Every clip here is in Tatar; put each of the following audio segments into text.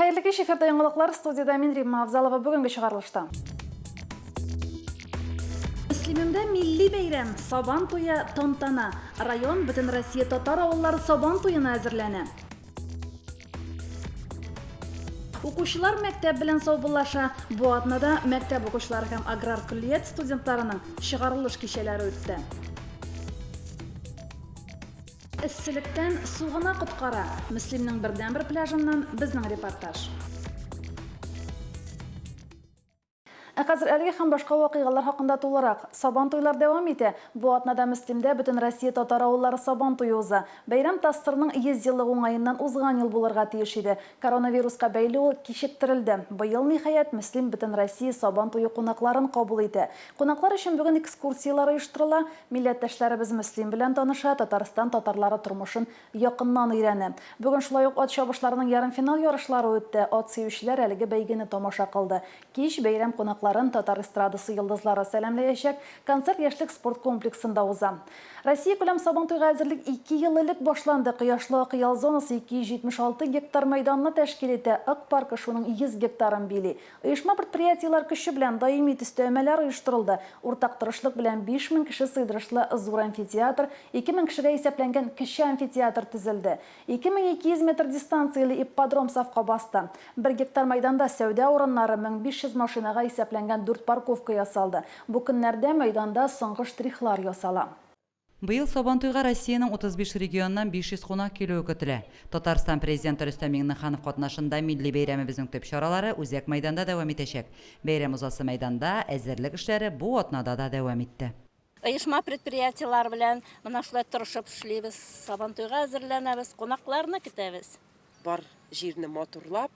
Хәерле кич, эфирда яңалыклар, студиядә мин Римма Авзалова бүгенге чыгарылышта. Мөслимемдә милли бәйрәм, Сабан туе, тантана. Район Бөтенроссия татар авыллары Сабан туена әзерләнә. Укучылар мәктәп белән саубуллаша. Бу атнада мәктәп укучылары һәм аграр көллият студентларының чыгарылыш кичәләре үтте. Эсселектән су гына коткара, Мөслимнең бердәнбер пляжыннан безнең репортаж. Ә хәзер әлеге һәм башка вакыйгалар хакында тулырак. Сабан туйлар дәвам итә. Бу атнада Мөслимдә Бөтенроссия татар авыллары Сабан туе уза. Бәйрәм ТАССРның 100 еллыгы уңаеннан узган ел булырга тиеш иде. Коронавируска бәйле ул кичектерелде. Быел, ниһаять, Мөслим Бөтенроссия Сабан туе кунакларын кабул итә. Кунаклар өчен бүген экскурсияләр оештырыла. Милләттәшләребез Мөслим белән таныша, Татарстан татарлары тормышын якыннан өйрәнә. Бүген шулай ук ат чабышларының ярымфинал ярышлары үтте. Ат сөючеләр әлеге бәйгене тамаша кылды. Кич бәйрәм кунакларын татар эстрадасы йолдызлары сәламләячәк. Концерт Яшьлек спорт комплексында уза. Россиякүләм Сабантуйга әзерлек ике ел элек башланды. Кояшлы Ак ял зонасы 276 гектар мәйданны тәшкил итә, Ык паркы шуның 100 гектарын били. Оешма-предприятиеләр көче белән даими төстә өмәләр оештырылды. Уртак тырышлык белән 5000 кеше сыйдырышлы зур амфитеатр, 2000 кешегә исәпләнгән кече амфитеатр төзелде. 2200 метр дистанцияле ипподром сафка басты. Бер гектар мәйданда сәүдә урыннары, 1500 машинага исәпләнгән дүрт парковка ясалды. Бу көннәрдә мәйданда соңгы штрихлар ясала. Быел Сабантуйга Россиянең 35 регионыннан 500 кунак килүе көтелә. Татарстан Президенты Рөстәм Миңнеханов катнашында милли бәйрәмебезнең төп чаралары үзәк мәйданда дәвам итәчәк. Бәйрәм узасы мәйданда әзерлек эшләре бу атнада да дәвам итте. Оешма-предприятиеләр белән менә шулай тырышып эшлибез. Сабантуйга әзерләнәбез, кунакларны көтәбез. Бар җирне матурлап,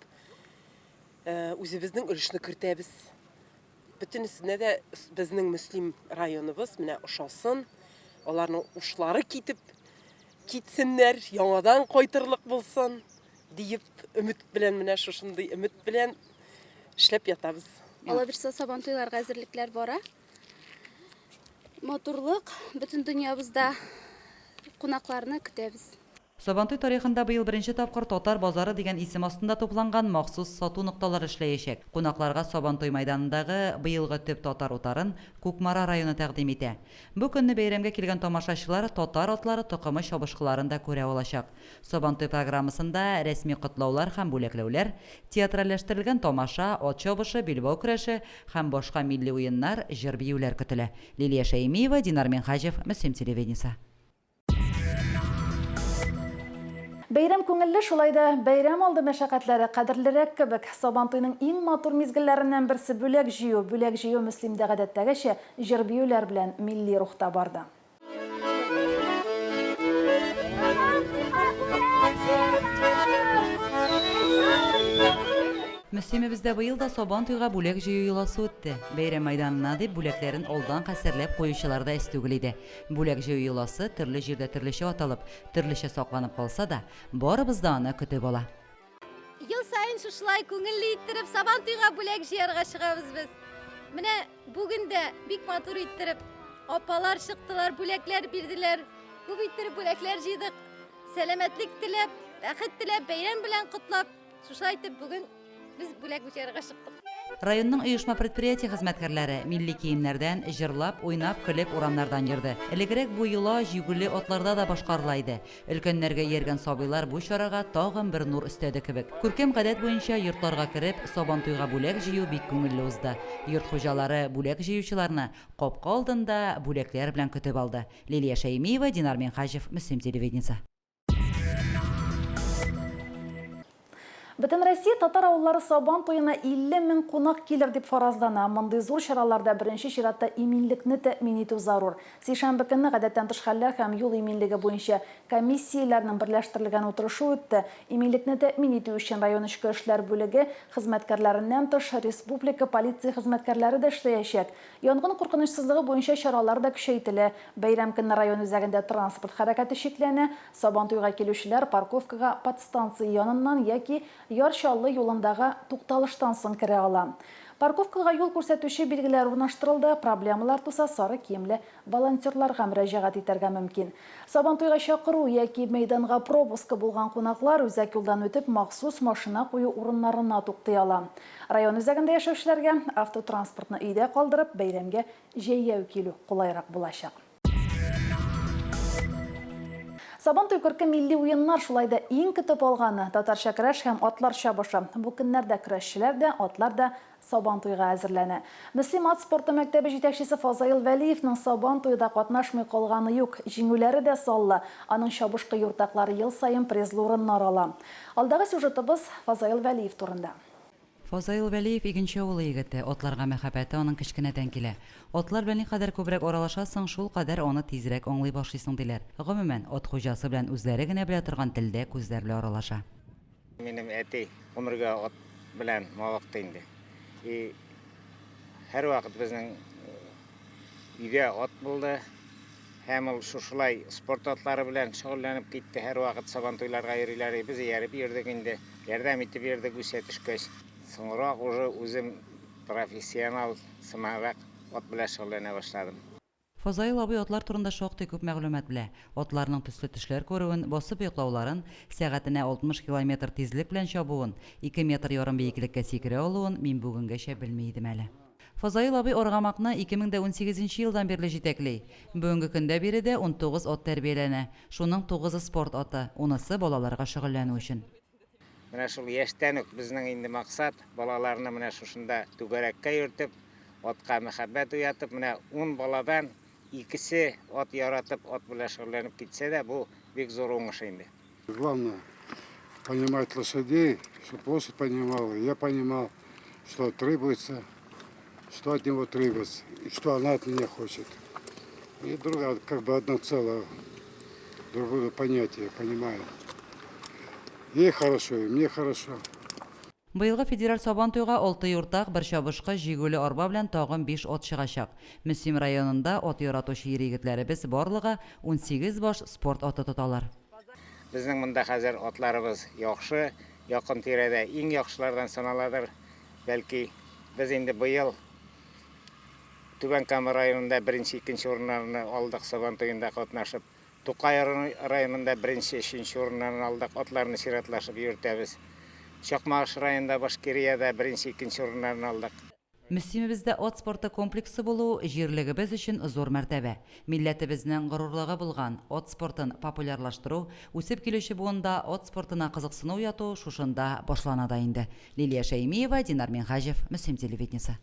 үзебезнең өлешне кертәбез. Бөтенесенә дә безнең Мөслим районыбыз менә ошасын, аларның ушлары китеп китсеннәр, яңадан кайтырлык булсын диеп өмет белән менә шушындый өмет белән эшләп ятабыз. Алла бирсә, Сабан туйларга әзерлекләр бара. Матурлык бөтен дөньябызда кунакларны көтәбез. Сабантуй тарихында быел беренче тапкыр Татар базары дигән исем астында тупланган махсус сату нокталары эшләячәк. Кунакларга Сабантуй мәйданындагы быелгы төп татар утарын Кукмара районы тәкъдим итә. Бу көнне бәйрәмгә килгән тамашачылар татар атлары токымы чабышкыларын да күрә алачак. Сабантуй программасында рәсми котлаулар һәм бүләкләүләр, театральләштерелгән тамаша, ат чабышы, билбау көрәше һәм башка милли уеннар, җыр-биюләр көтелә. Лилия Шәймиева, Динар Минһаҗев, Мөслим телевидениесе. Бәйрәм күңелле, шулай да бәйрәм алды мәшәкатьләре кадерлерәк кебек. Сабантуйның иң матур мизгелләреннән берсе бүләк җыю. Бүләк җыю Мөслимдә гадәттәгечә җыр-биюләр белән милли рухта барды. Мөслимебездә быел да Сабан туйга бүләк җыю йоласы үтте. Бәйрәм мәйданына дип бүләкләрен алдан хәстәрләп куючылар да әз түгел иде. Бүләк җыю йоласы төрле җирдә төрлечә аталып, төрлечә сакланып калса да, барыбыз да аны көтеп ала. Ел саен шушылай күңелле иттереп Сабантуйга бүләк җыярга чыгабыз без. Менә бүген дә бик матур иттереп апалар чыктылар, бүләкләр бирделәр. Күп иттереп бүләкләр җыйдык. Сәламәтлек теләп, бәхет теләп, бәйрәм белән котлап, Шушылай итеп бүген без бүләк җыярга чыктык. Районның оешма-предприятие хезмәткәрләре милли киемнәрдән, җырлап, уйнап, көлеп урамнардан йөрде. Элегрәк бу йола җигүле атларда да башкарыла иде. Өлкәннәргә ияргән сабыйлар бу чарага тагын бер нур өстәде кебек. Күркәм гадәт буенча йортларга кереп, Сабантуйга бүләк җыю бик күңелле узды. Йорт хуҗалары бүләк җыючыларны капка алдында бүләкләр белән көтеп алды. Лилия Шәймиева, Динар Минһаҗев, Мөслим телевидениесе. Бөтенроссия татар авыллары Сабан туена 50 мең кунак килер дип фаразлана. Мондый зур чараларда беренче чиратта иминлекне тәэмин итү зарур. Сишәмбе көнне гадәттән тыш хәлләр һәм юл иминлеге буенча комиссияләрнең берләштерелгән утырышы үтте. Иминлекне тәэмин итү өчен район эчке эшләр бүлеге хезмәткәрләреннән тыш, республика полиция хезмәткәрләре дә эшләячәк. Янгын куркынычсызлыгы буенча чаралар да көчәйтелә. Бәйрәм көнне район үзәгендә транспорт хәрәкәте чикләнә. Сабантуйга килүчеләр парковкага подстанция яныннан яки Яр Чаллы юлындагы тукталыштан соң керә ала. Парковкага юл күрсәтүче билгеләр урнаштырылды, проблемалар туса, сары киемле волонтерларга мөрәҗәгать итәргә мөмкин. Сабантуйга чакыру яки мәйданга пропускы булган кунаклар үзәк юлдан үтеп махсус машина кую урыннарына туктый ала. Район үзәгендә яшәүчеләргә автотранспортны өйдә калдырып, бәйрәмгә җәяү килү кулайрак булачак. Сабантуй күрке милли уеннар шулай да иң көтеп алганы, татарча көрәш һәм атлар чабышы. Бу көннәрдә көрәшчеләр дә, атлар да Сабантуйга әзерләнә. Мөслим ат спорты мәктәбе җитәкчесе Фазаил Вәлиевның Сабантуйда катнашмый калганы юк, җиңүләре дә саллы, аның чабышкы юртаклары ел саен призлы урыннар ала. Алдагы сюжетыбыз Фазаил Вәлиев турында. Фазаил Вәлиев Игенче авылы егете, атларга мәхәббәте аның кечкенәдән килә. Атлар белән никадәр күбрәк аралашасың, шулкадәр аны тизрәк аңлый башлыйсың, диләр. Гомумән, ат хуҗасы белән үзләре генә белә торган телдә күзләр белән аралаша. Минем әти гомергә ат белән мавыкты инде. И һәрвакыт безнең өйдә ат булды. Һәм ул шушылай спорт атлары белән шөгыльләнеп китте. Һәрвакыт Сабантуйларга йөриләр. Без ияреп йөрдек инде. Ярдәм итеп йөрдек үсә төшкәч. Соңрак уже үзем профессионал сыманрак ат белән шөгыльләнә башладым. Фазаил абый атлар турында шактый күп мәгълүмат белә. Атларның төсле төшләр күрүен, басып йоклауларын, сәгатенә 60 километр тизлек белән чабуын, ике метр ярым биеклеккә сикерә алуын мин бүгенгәчә белми идем әле. Фазаил абый Аргамакны 2018 нче елдан бирле җитәкли. Бүгенге көндә биредә 19 ат тәрбияләнә. Шуның тугызы спорт аты, унысы балаларга шөгыльләнү өчен. Менә шул яшьтән үк безнең инде максат, балаларны менә шушында түгәрәккә йөртеп, атка мәхәббәт уятып, менә ун баладан икесе ат яратып, ат белән шөгыльләнеп китсә дә, бу бик зур уңыш инде. Главное, понимать лошадей, чтобы лошадь понимала, я понимал, что требуется, что от него требуется, и что она от меня хочет. И друга, как бы одно целое, другое понятие, понимаю. Ей хорошо, и мне хорошо. Быелгы федераль Сабантуйга алты юртак, бер чабышкы, җигүле арба белән тагын биш ат чыгачак. Мөслим районында ат яратучы ир-егетләребез барлыгы 18 баш спорт аты тоталар. Безнең монда хәзер атларыбыз яхшы, якын тирәдә иң яхшылардан саналадыр, бәлки. Без инде быел Түбән Кама районында беренче, икенче урыннарны алдык Сабантуенда катнашып. Тукай районында беренче, өченче урыннарны алдык, атларны чиратлашып йөртәбез. Чакмагыш районында, Башкириядә беренче, икенче урыннарны алдык. Мөслимебездә ат спорты комплексы булу, җирлегебез өчен зур мәртәбә. Милләтебезнең горурлыгы булган ат спортын популярлаштыру, үсеп килүче буында ат спортына кызыксыну уяту шушында башлана да инде. Лилия Шәймиева, Динар Минһаҗев, Мөслим телевидениесе.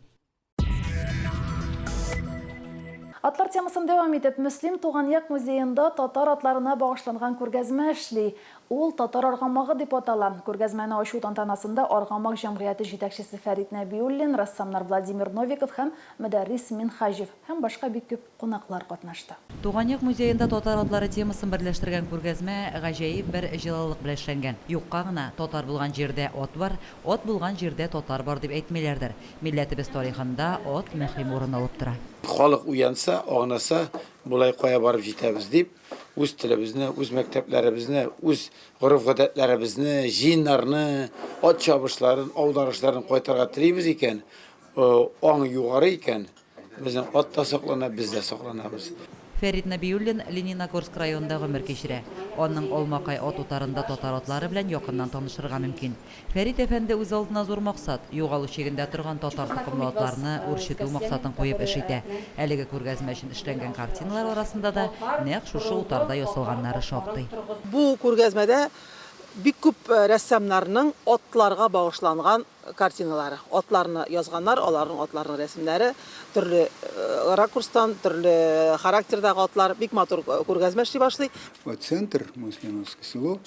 Атлар темасын дәвам итеп, Мөслим туган як музеенда татар атларына багышланган күргәзмә эшли. Ул Татар аргамагы дип атала. Күргәзмәне ачу тантанасында Аргамак җәмгыяте җитәкчесе Фәрит Нәбиуллин, рәссамнар Владимир Новиков һәм Мөдәррис Минһаҗев һәм башка бик күп кунаклар катнашты. Туган як музеенда татар атлары темасын берләштергән күргәзмә гаҗәеп бер җылылык белән эшләнгән. Юкка гына, татар булган җирдә ат бар, ат булган җирдә татар бар дип әйтмиләрдер. Милләтебез тарихында ат мөһим урын алып тора. Халык уянса, аңласа, болай кая барып җитәбез дип, үз телебезне, үз мәктәпләребезне, үз гореф-гадәтләребезне, җыеннарны, ат чабышларын, аударышларын кайтарга телибез икән, аң югары икән, Безнең ат та саклана, без дә сакланабыз. Фәрит Нәбиуллин Лениногорск районында гомер кичерә. Аның Алмакай ат утарында татар атлары белән якыннан танышырга мөмкин. Фәрит әфәнде үз алдына зур максат, югалу чигендә торган татар токымлы атларны үрчетү максатын куеп эш итә. Әлеге күргәзмә өчен эшләнгән картиналар арасында да нәкъ шушы утарда ясалганнары шактый. Бу күргәзмәдә бик күп рәссамнарның атларга багышланган картиналары. Атларны язганнар, аларның атларының рәсемнәре төрле ракурстан, төрле характердагы атлар. Бик матур күргәзмә эшли башлый. Вот центр, Муслимовское село,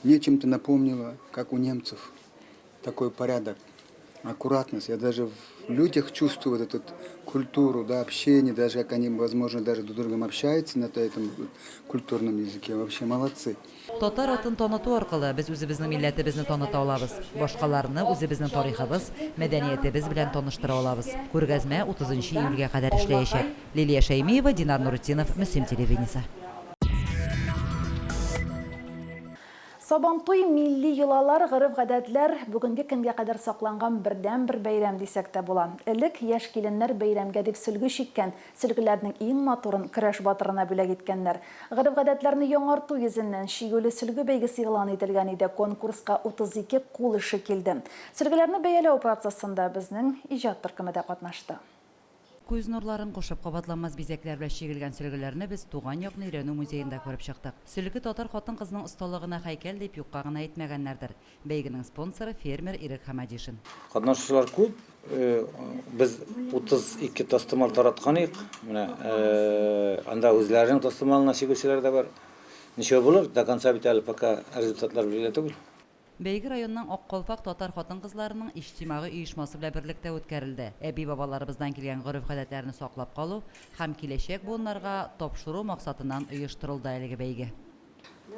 мне чем-то напомнило, как у немцев, такой порядок, аккуратность. Я даже в людях чувствую вот эту культуру, да, общение, даже как они, возможно, даже друг с другом общаются на этом культурном языке. Вообще молодцы. Татар атын таныту аркылы без үзебезнең милләтебезне таныта алабыз, башкаларны үзебезнең тарихыбыз, мәдәниятебез белән таныштыра алабыз. Күргәзмә 30 нчы июльгә кадәр эшләячәк. Лилия Шәймиева, Динар Нуретдинов, Мөслим телевидениесе. Сабантуй, милли йолалар, гореф-гадәтләр бүгенге көнгә кадәр сакланган бердәнбер бәйрәм дисәк тә була. Элек яшь киленнәр бәйрәмгә дип сөлге чиккән, сөлгеләрнең иң матурын көрәш батырына бүләк иткәннәр. Гореф-гадәтләрне яңарту йөзеннән чигүле сөлге бәйгесе игълан ителгән иде, конкурска 32 кул эше килде. Сөлгеләрне бәяләү процессында безнең иҗат төркеме дә катнашты. Күз нурларын кушып, кабатланмас бизәкләр белән чигелгән сөлгеләрне без Туган якны өйрәнү музеенда күреп чыктык. Сөлге татар хатын-кызының осталыгына һәйкәл дип юкка гына әйтмәгәннәрдер. Бәйгенең спонсоры, фермер Ирек Хәмәдишин. Катнашучылар күп. Без 32 тастымал тараткан идек. Менә анда үзләренең тастымалына чигүчеләр дә бар. Ничә булыр, до конца бит әле пока результатлар билгеле түгел. Бәйге районның Ак калфак татар хатын-кызларының иҗтимагый оешмасы белән берлектә үткәрелде. Әби-бабаларыбыздан килгән гореф-гадәтләрне саклап калу һәм киләчәк буыннарга тапшыру максатыннан оештырылды әлеге бәйге.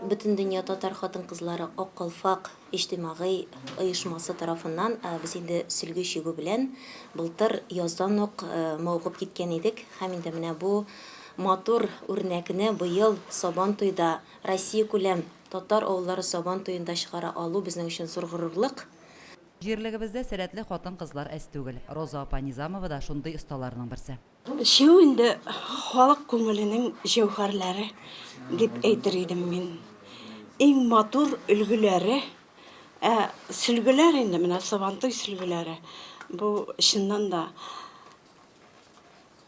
Бөтендөнья татар хатын-кызлары Ак калфак иҗтимагый оешмасы тарафыннан без инде сөлге чигү белән былтыр яздан ук мавыгып киткән идек һәм инде менә бу матур үрнәкне быел Сабантуйда Россиякүләм Татар авыллары Сабан туенда чыгара алу безнең өчен зур горурлык. Җирлегебездә сәләтле хатын-кызлар әз түгел. Роза апа Низамова да шундый осталарның берсе. Чигү инде халык күңеленең җәүһәрләре дип әйтер идем мин. Иң матур өлгеләре, ә сөлгеләр инде менә Сабантуй сөлгеләре, бу чыннан да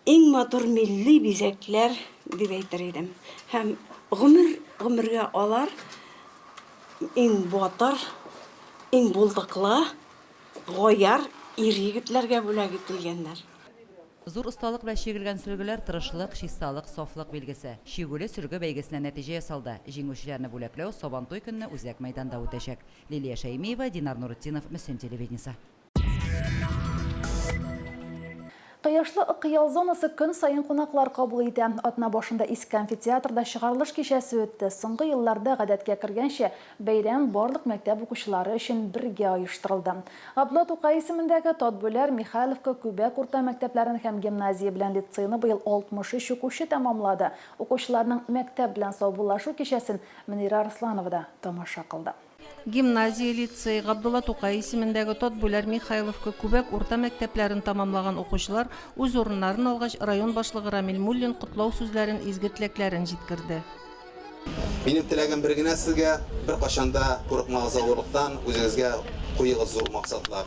Иң матур милли бизәкләр дип әйтер идем. Һәм гомер гомергә алар иң батыр, иң булдыклы, гаярь ир-егетләргә бүләк ителгәннәр. Зур осталык белән чигелгән сөлгеләр тырышлык, чисталык, сафлык билгесе. Чигүле сөлге бәйгесенә нәтиҗә ясалды. Җиңүчеләрне бүләкләү Сабантуй көнне үзәк мәйданда үтәчәк. Лилия Шәймиева, Динар Нуретдинов, Мөслим телевидениесе. Кояшлы Ык ял зонасы көн саен кунаклар кабул итә. Атна башында Иске амфитеатрда чыгарылыш кичәсе үтте. Соңгы елларда гадәткә кергәнчә, бәйрәм барлык мәктәп укучылары өчен бергә оештырылды. Габдулла Тукай исемендәге Татбүләр, Михайловка, Күбәк урта мәктәпләрен һәм гимназия белән лицейны быел 63 укучы тәмамлады. Укучыларның мәктәп белән саубуллашу кичәсен Мөнирә Арсланова да тамаша кылды. Гимназия, лицей, Габдулла Тукай исемендәге Татбүләр, Михайловка, Күбәк урта мәктәпләрен тәмамлаган укучылар үз урыннарын алгач, район башлыгы Рамил Муллин котлау сүзләрен, изге теләкләрен җиткерде. Минем теләгем бер генә сезгә, беркайчан да курыкмагыз авырлыктан, үзегезгә куегыз зур максатлар.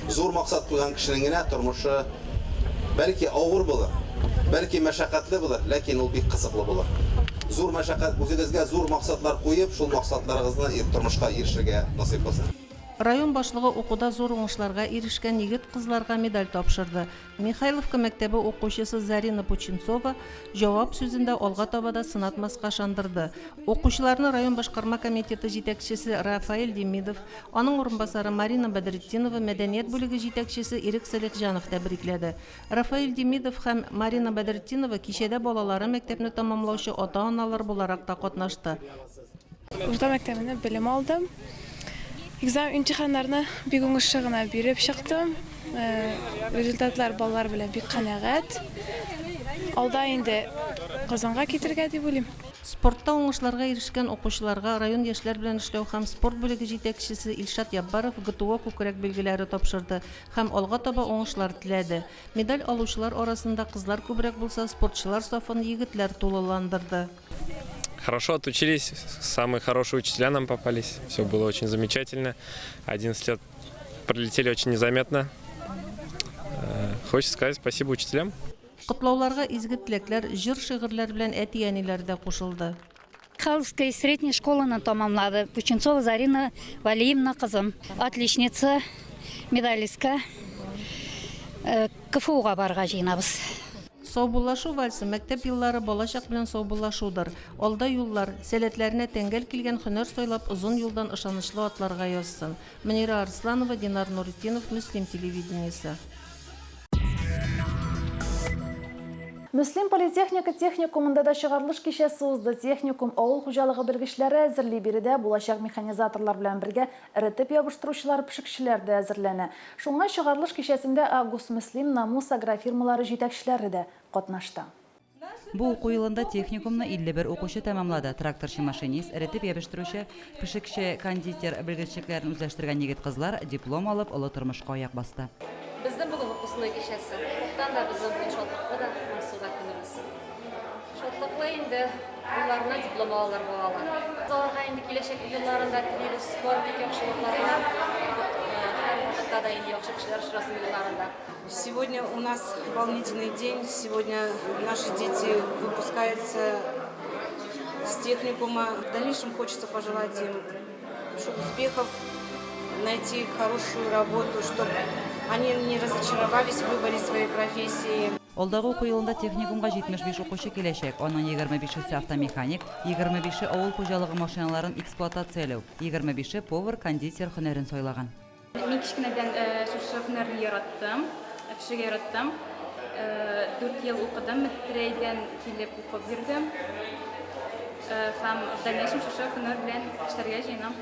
Зур максат куйган кешенең генә тормышы, бәлки, авыр булыр, бәлки, мәшәкатьле булыр, ләкин ул бик кызыклы булыр. Зур мәшәкать, үзегезгә зур максатлар куеп, шул максатларыгызны тормышка ирешергә насыйп булсын. Район башлыгы укуда зур уңышларга ирешкән егет-кызларга медаль тапшырды. Михайловка мәктәбе укучысы Зарина Пучинцова җавап сүзендә алга таба да сынатмаска ышандырды. Укучыларны район башкарма комитеты җитәкчесе Рафаэль Демидов, аның урынбасары Марина Бәдретдинова, мәдәният бүлеге җитәкчесе Ирек Салихҗанов тәбрикләде. Рафаэль Демидов һәм Марина Бәдретдинова кичәдә балалары мәктәпне тәмамлаучы ата-аналар буларак та катнашты. Урта мәктәбендә белем алдым. Экзамен, имтиханнарны бик уңышлы гына биреп чыктым. Результатлар балалар белән бик канәгать. Алда инде Казанга китергә дип уйлыйм. Спортта уңышларга ирешкән укучыларга район яшьләр белән эшләү һәм спорт бүлеге җитәкчесе Илшат Яббаров ГТО күкрәк билгеләре тапшырды һәм алга таба уңышлар теләде. Медаль алучылар арасында кызлар күбрәк булса, спортчылар сафын егетләр тулыландырды. Хорошо отучились, самые хорошие учителя нам попались. Все было очень замечательно. 11 лет пролетели очень незаметно. Э, хочется сказать спасибо учителям. Котлауларга изге теләкләр, җыр-шигырьләр белән әти-әниләр дә кушылды. Михайловская средняя школаны тамамлады. Пучинцова Зарина Валиевна кызым. Отличница, медалистка. Э, КФУга барырга җыенабыз. Саубуллашу вальсы мәктәп еллары балачак белән саубуллашудыр. Алда юллар, сәләтләренә тәңгәл килгән һөнәр сайлап озын юлдан ышанычлы атларга язсын. Мөнирә Арсланова, Динар Нуретдинов, Мөслим телевидениесе. Мөслим политехника техникумында да чыгарылыш кичәсе узды. Техникум авыл хуҗалыгы белгечләре әзерли. Биредә булачак механизаторлар белән бергә эретеп ябыштыручылар, пешекчеләр дә әзерләнә. Шуңа чыгарылыш кичәсендә Август-Мөслим, Намус агрофирмалары җитәкчеләре дә катнашты. Бу уку елында техникумны 51 укучы тәмамлады. Тракторчы-машинист, эретеп ябештерүче, пешекче, кондитер белгечлекләрен үзләштергән егет-кызлар диплом алып олы тормышка аяк басты. Безнең бүген выпускной кичәсе. Күптән дә безнең бүген шатлыклы да, моңсу да көнебез. Шатлыклы инде, кулларына диплом алалар балалар. Без аларга инде киләчәк елларында телибез бары тик яхшылыклар гына. Һәрвакытта да инде яхшы кешеләр очрасын юлларында. Сегодня у нас волнительный день. Сегодня наши дети выпускаются с техникума. В дальнейшем хочется пожелать им успехов, найти хорошую работу, чтобы они не разочаровались в выборе своей профессии. Алдагы уку елында техникумга 75 укучы киләчәк. Аның 25-се автомеханик, 25-е авыл хуҗалыгы машиналарын эксплуатацияләү, 25-е повар-кондитер һөнәрен сайлаган. Мин кечкенәдән шушы һөнәрне яраттым, пешерергә яраттым. Дүрт ел укыдым, Метрәйдән килеп укып йөрдем. Һәм в дальнейшем шушы һөнәр белән эшләргә җыенам.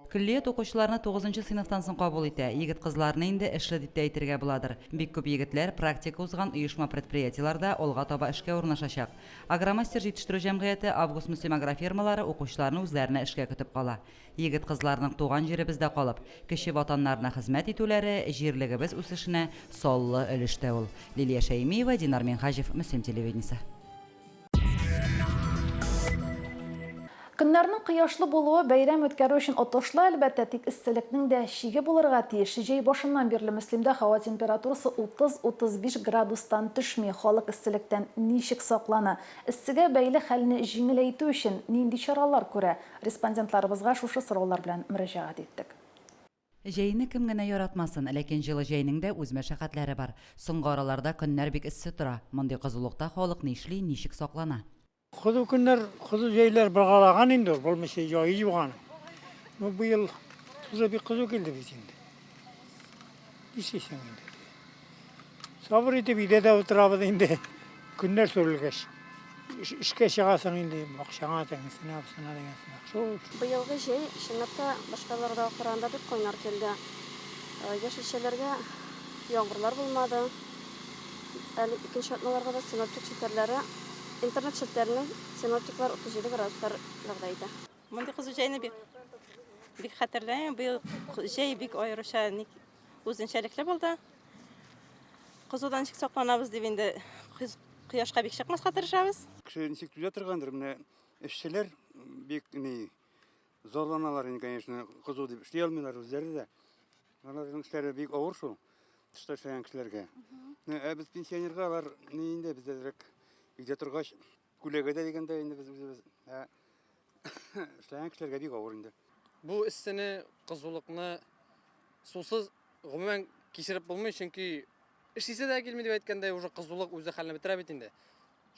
Көллият укучыларны тугызынчы сыйныфтан соң кабул итә. Егет-кызларны инде эшле дип тә әйтергә буладыр. Бик күп егетләр практика узган оешма-предприятиеләрдә алга таба эшкә урнашачак. Агромастер җитештерү җәмгыяте, Август-Мөслим агрофирмалары укучыларны үзләренә эшкә көтеп кала. Егет-кызларның туган җиребездә калып, кече ватаннарына хезмәт итүләре җирлегебез үсешенә саллы өлеш тә ул. Лилия Шәймиева, Динар Минһаҗев, Мөслим телевидениесе. Көннәрнең кояшлы булуы бәйрәм үткәрү өчен отышлы, әлбәттә, тик эсселекнең дә чиге булырга тиеш. Җәй башыннан бирле Мөслимдә һава температурасы 30-35 градустан төшми. Халык эсселектән ничек саклана? Эссегә бәйле хәлне җиңеләйтү өчен нинди чаралар күрә? Респондентларыбызга шушы сораулар белән мөрәҗәгать иттек. Җәйне кем генә яратмасын, ләкин җылы җәйнең дә үз мәшәкатьләре бар. Соңгы араларда көннәр бик эссе тора. Мондый кызулыкта халык нишли, ничек саклана? Кызу көннәр, кызу җәйләр боргалаган инде ул, булмыйча җае юк аның. Ну, быел тузы бик кызу килде бит инде. Нишлисең инде? Сабыр итеп өйдә дә утырабыз инде. Көннәр сүрелгәч. Эшкә чыгасың инде, бакчаңа, тегесенә, бусына дигән сымак. Шул. Быелгы җәй, чынлап та, башка елларга караганда бик кайнар килде. Яшелчәләргә яңгырлар булмады. Әле икенче атналарга да синоптик челтәрләре, интернет челтәренең синоптиклар 37 градуслар вәгъдә итә. Мондый кызу җәйне бик бик хәтерләмим. Быел җәй бик аеруча ник үзенчәлекле булды. Кызудан ничек сакланабыз дип инде кояшка бик чыкмаска тырышабыз. Кеше ничек түзә торгандыр, менә эшчеләр бик ни зарланалар инде, конечно, кызу дип эшли алмыйлар үзләре дә. Аларның эшләре бик авыр шул, тышта эшләгән кешеләргә. Ә без пенсионерга алар ни инде без әзрәк өйдә торгач, күләгәдә дигәндә инде без үзебез. Ә эшләгән кешеләргә бик авыр инде. Бу эссене, кызулыкны сусыз гомумән кичереп булмый, чөнки эшлисе дә килми дип әйткәндәй, уже кызулык үзе хәлне бетерә бит инде.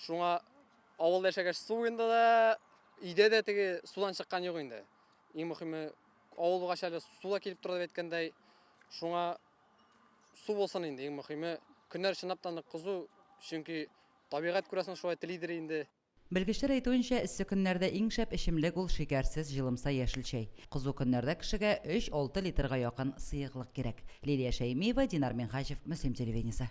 Шуңа авылда яшәгәч су буенда да, өйдә дә теге судан чыккан юк инде. Иң мөхиме авыл булгач әле су да килеп тора дип әйткәндәй, шуңа су булсын инде иң мөхиме. Көннәр чынлап та нык кызу, чөнки табигать күрәсең шулай телидер инде. Белгечләр әйтүенчә, эссе көннәрдә иң шәп эчемлек ул шикәрсез җылымса яшел чәй. Кызу көннәрдә кешегә өч-алты литрга якын сыеклык кирәк. Лилия Шәймиева, Динар Минһаҗев, Мөслим телевидениесе.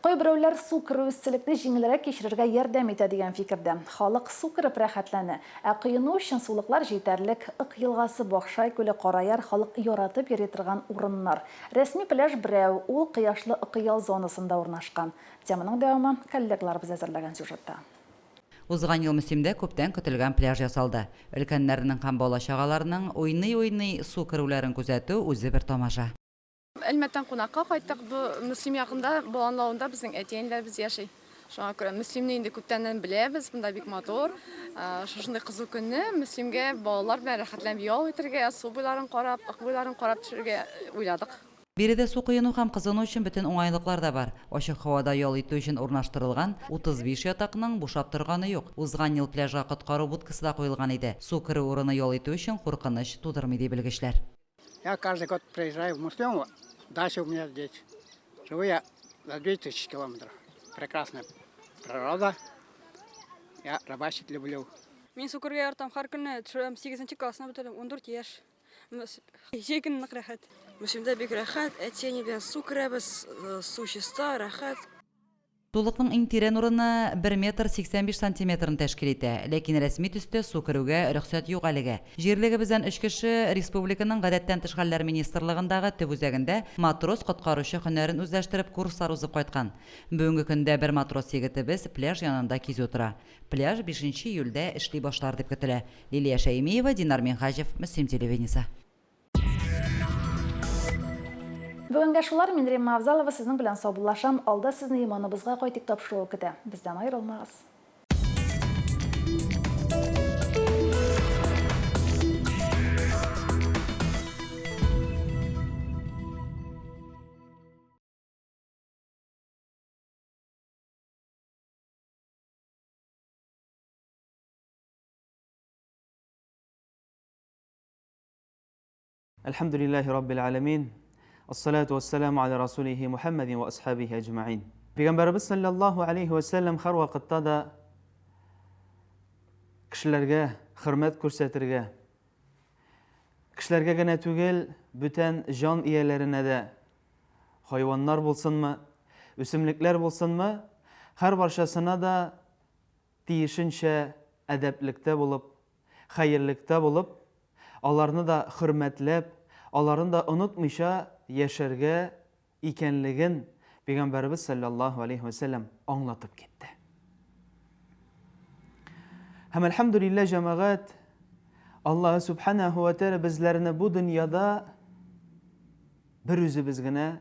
Кайберәүләр су керү эсселекне җиңелрәк кичерергә ярдәм итә дигән фикердә. Халык су кереп рәхәтләнә. Ә коену өчен сулыклар җитәрлек. Ык елгасы, Бакшай күле, Караяр, халык яратып йөри торган урыннар. Рәсми пляж берәү, ул Кояшлы Ыкы ял зонасында урнашкан. Теманың дәвамы коллегаларыбыз әзерләгән сюжетта. Узган ел Мөслимдә күптән көтелгән пляж ясалды. Өлкәннәрнең һәм бала-чагаларның уйный-уйный су керүләрен күзәтү үзе бер тамаша. Әлмәттән кунакка кайттык. Бу Мөслим якында, Баланлы авылында безнең әти-әниләребез яши. Шуңа күрә Мөслимне инде күптәннән беләбез, монда бик матур. Шушындый кызу көнне Мөслимгә балалар белән рәхәтләнеп ял итәргә, су буйларын карап, Ык буйларын карап төшергә уйладык. Биредә су коену һәм кызыну өчен бөтен уңайлыклар да бар. Ачык һавада ял итү өчен урнаштырылган 35 ятакның бушап торганы юк. Узган ел пляжга коткару будкасы да куелган иде. Су керү урыны ял итү өчен куркыныч тудырмый, ди белгечләр. Я каждый год приезжаю в Муслимово, дача у меня здесь. Живу я за 2000 километров. Прекрасная природа. Я рыбачить люблю. Мин су керергә яратам, һәр көнне төшерәм, сигезенче классны бетердем, 14 яшь. Җәй көне нык рәхәт. Мөслимдә бик рәхәт, әти-әни белән су керәбез, су чиста, рәхәт. Сулыкның иң тирән урыны бер метр 85 сантиметрны тәшкил итә, ләкин рәсми төстә су керүгә рөхсәт юк әлегә. Җирлегебездән өч кеше республиканың Гадәттән тыш хәлләр министрлыгындагы төп үзәгендә матрос-коткаручы һөнәрен үзләштереп курслар узып кайткан. Бүгенге көндә бер матрос егетебез пляж янында кизү тора. Пляж бишенче июльдә эшли башлар дип көтелә. Лилия Шәймиева, Динар Минһаҗев, Мөслим телевидениесе. Бүгенгә шулар, мин Римма Авзалова сезнең белән саубуллашам. Алда сезне Иманыбызга кайтыйк тапшыруы көтә. Бездән аерылмагыз. Әлхәмдүлилләһи раббил галәмин. Ассалату вассаламу аля расулихи Мухаммадин ва асхабихи әҗмәгыйн. Пәйгамбәребез саллаллаһу алейхи ва сәлләм һәрвакытта да кешеләргә хөрмәт күрсәтергә, кешеләргә генә түгел, бүтән җан ияләренә дә, хайваннар булсынмы, үсемлекләр булсынмы, һәр барчасына да тиешенчә әдәплектә булып, хәерлектә булып, аларны да хөрмәтләп, аларны да онытмыйча яшәргә икәнлеген Пәйгамбәребез салләллаһу алейһи вә сәлләм аңлатып китте. Һәм әлхәмдүлилләһ, җәмәгать, Аллаһы сүбхәнәһү вә тәгалә безләрне бу дөньяда бер үзебез генә,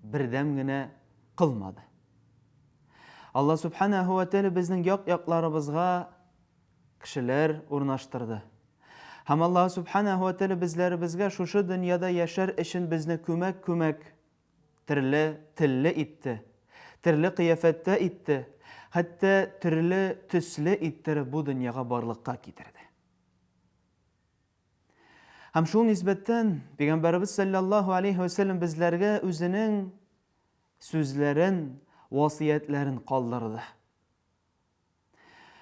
бердәм генә кылмады. Аллаһ сүбхәнәһү вә тәгалә безнең як-якларыбызга кешеләр урнаштырды. Һәм Аллаһ Сүбхәнәһү вә Тәгалә безләребезгә шушы дөньяда яшәр өчен безне күмәк-күмәк төрле телле итте, төрле кыяфәттә итте, хәтта төрле төсле иттереп бу дөньяга барлыкка китерде. Һәм шул нисбәттән Пәйгамбәребез саллаллаһу алейһи вә сәлләм безләргә үзенең сүзләрен, васыятьләрен калдырды.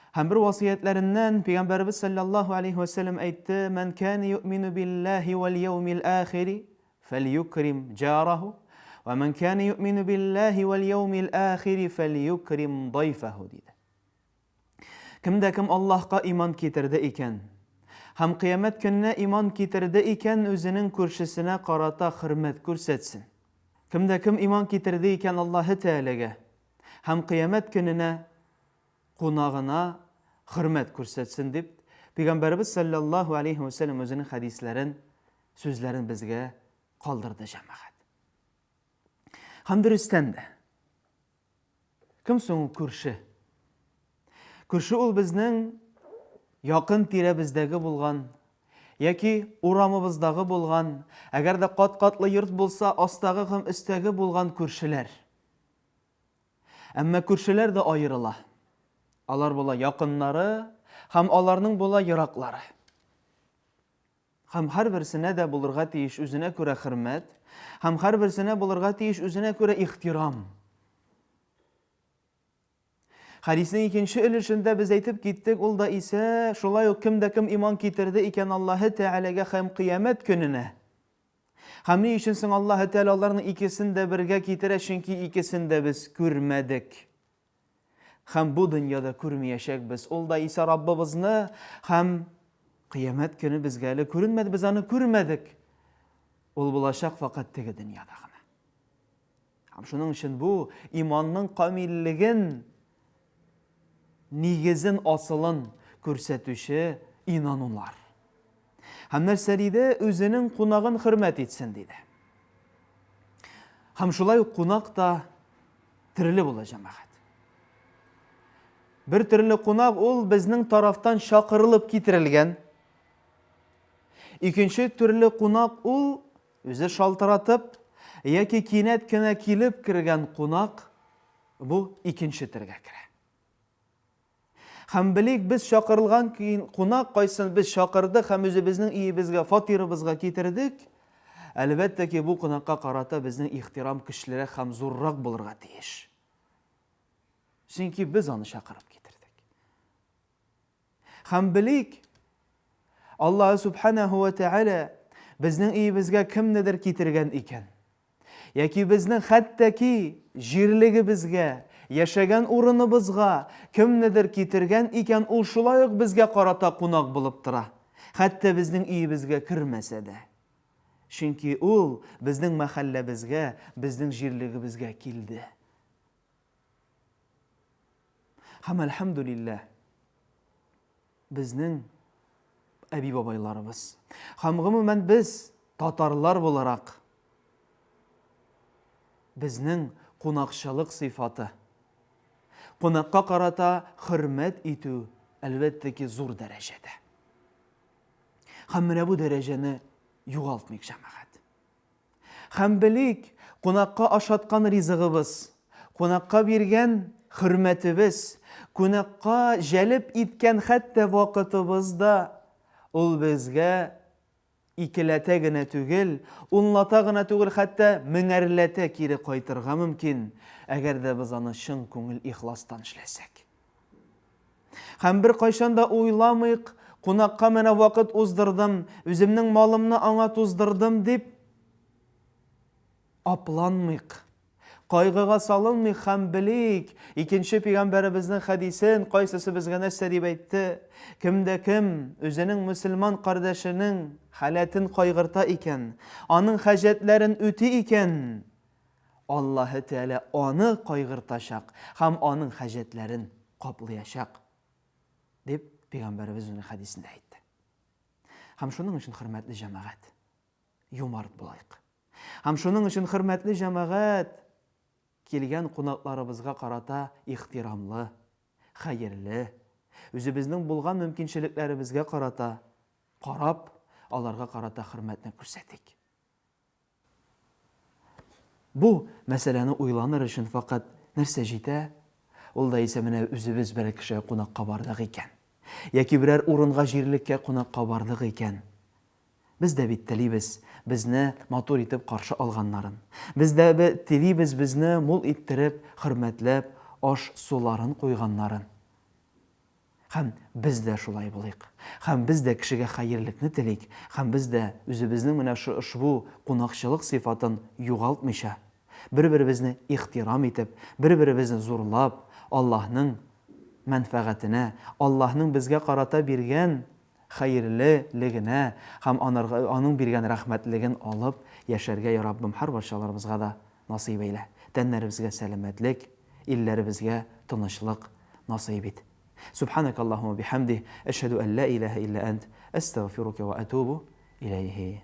Һәм бер васыятьләреннән Пәйгамбәребез саллаллаһу алейһи вә сәлләм әйтте, Мән кәне юъмину биллаһи вәл яумил ахири фәльюкрим җараху, вә мән кәне юъмину биллаһи вәл яумил ахири фәльюкрим дайфаху диде. Кем дә кем Аллаһка иман китерде икән, һәм кыямәт көненә иман китерде икән, үзенең күршесенә карата хөрмәт күрсәтсен. Кем дә кем иман китерде икән Аллаһы Тәгаләгә һәм кыямәт көненә кунагына хөрмәт күрсәтсен дип, Пәйгамбәребез салләллаһу алейһи вә сәлләм үзенең хәдисләрен, сүзләрен безгә калдырды, җәмәгать. Һәм дөрестән дә, кем соң ул күрше? Күрше ул безнең якын тирәбездәге булган яки урамыбыздагы булган, әгәр дә кат-катлы йорт булса, астагы һәм өстәге булган күршеләр. Әмма күршеләр дә аерыла. Алар була якыннары һәм аларның була ераклары. Һәм һәрберсенә дә булырга тиеш үзенә күрә хөрмәт, һәм һәрберсенә булырга тиеш үзенә күрә ихтирам. Хәдиснең икенче өлешендә без әйтеп киттек, ул да исә шулай ук кем дә кем иман китерде икән Аллаһы Тәгаләгә һәм кыямәт көненә. Һәм ни өчен соң Аллаһы Тәгалә аларның икесен дә бергә китерә? Чөнки икесен дә без күрмәдек. Һәм бу дөньяда күрмиячәкбез. Ул да исә Раббыбызны һәм кыямәт көне безгә әле күренмәде, без аны күрмәдек. Ул булачак факат теге дөньяда гына. Һәм шуның өчен бу иманның камиллеген, нигезен, асылын күрсәтүче инанулар. Һәм нәрсә диде? Үзенең кунагын хөрмәт итсен диде. Һәм шулай ук кунак та төрле була җәмәгать. Бер төрле кунак ул безнең тарафтан чакырылып китерелгән. Икенче төрле кунак ул үзе шалтыратып яки кинәт кенә килеп кергән кунак, бу икенче төргә керә. Һәм белик, без чакырылган кунак кайсын без чакырдык һәм үзебезнең өебезгә, фатирыбызга китердек, әлбәттә ки, бу кунакка карата безнең ихтирам көчлерәк һәм зуррак булырга тиеш. Чөнки без аны чакырып китердек. Һәм белик, Аллаһ Субханаһу ва Тәгалә безнең өебезгә кемнедер китергән икән. Яки безнең хәтта ки җирлегебезгә, яшәгән урыныбызга кемнедер китергән икән, ул шулай ук безгә карата кунак булып тора. Хәтта безнең өебезгә кермәсә дә. Чөнки ул безнең мәхәлләбезгә, безнең җирлегебезгә килде. Һәм әлхәмдүлилләһ, безнең әби-бабайларыбыз һәм гомумән без татарлар буларак безнең кунакчылык сыйфаты, кунакка карата хөрмәт итү, әлбәттә ки, зур дәрәҗәдә. Һәм менә бу дәрәҗәне югалтмыйк, җәмәгать. Һәм белик, кунакка ашаткан ризыгыбыз, кунакка биргән хөрмәтебез, кунакка җәлеп иткән хәтта вакытыбыз да ул безгә икеләтә генә түгел, унлата гына түгел, хәтта меңәрләтә кире кайтырга мөмкин, әгәр дә без аны чын күңел ихластан эшләсәк. Һәм беркайчан да уйламыйк, кунакка менә вакыт уздырдым, үземнең малымны аңа туздырдым дип апланмыйк. Кайгыга салынмыйк һәм белик, икенче пигамбәребезнең хәдисен, кайсысы безгә нәрсә дип әйтте? Кем дә кем үзенең мөселман кардәшенең халәтен кайгырта икән, аның хаҗәтләрен үти икән, Аллаһы Тәгалә аны кайгыртачак һәм аның хаҗәтләрен каплыячак, дип Пәйгамбәребез үзенең хәдисендә әйтте. Һәм шуның өчен, хөрмәтле җәмәгать, юмарт булыйк. Һәм шуның өчен, хөрмәтле җәмәгать, килгән кунакларыбызга карата ихтирамлы, хәерле, үзебезнең булган мөмкинчелекләребезгә карата карап, аларга карата хөрмәтне күрсәтик. Бу мәсьәләне уйланыр өчен факат нәрсә җитә? Ул да исә менә үзебез берәр кешегә кунакка бардык икән. Яки берәр урынга җирлеккә кунакка бардык икән. Без дә бит телибез безне матур итеп каршы алганнарын. Без дә телибез безне мул иттереп, хөрмәтләп, аш-суларын куйганнарын. Һәм без дә шулай булыйк. Һәм без дә кешегә хәерлекне телик, һәм без дә үзебезнең менә ошбу кунакчылык сыйфатын югалтмыйча, бер-беребезне ихтирам итеп, бер-беребезне зурлап, Аллаһның мәнфәгатенә, Аллаһның безгә карата биргән хәерле легенә һәм анарга аның биргән рәхмәтлеген алып яшәргә, я Раббым, һәрбарчаларыбызга да насыйп әйлә. Тәннәребезгә сәламәтлек, илләребезгә тынычлык насыйп ит. Субханакаллаһумма бихамдих, әшһәдү ән ла илаһа илля әнт, әстәгъфирука ва әтубу иләйһи.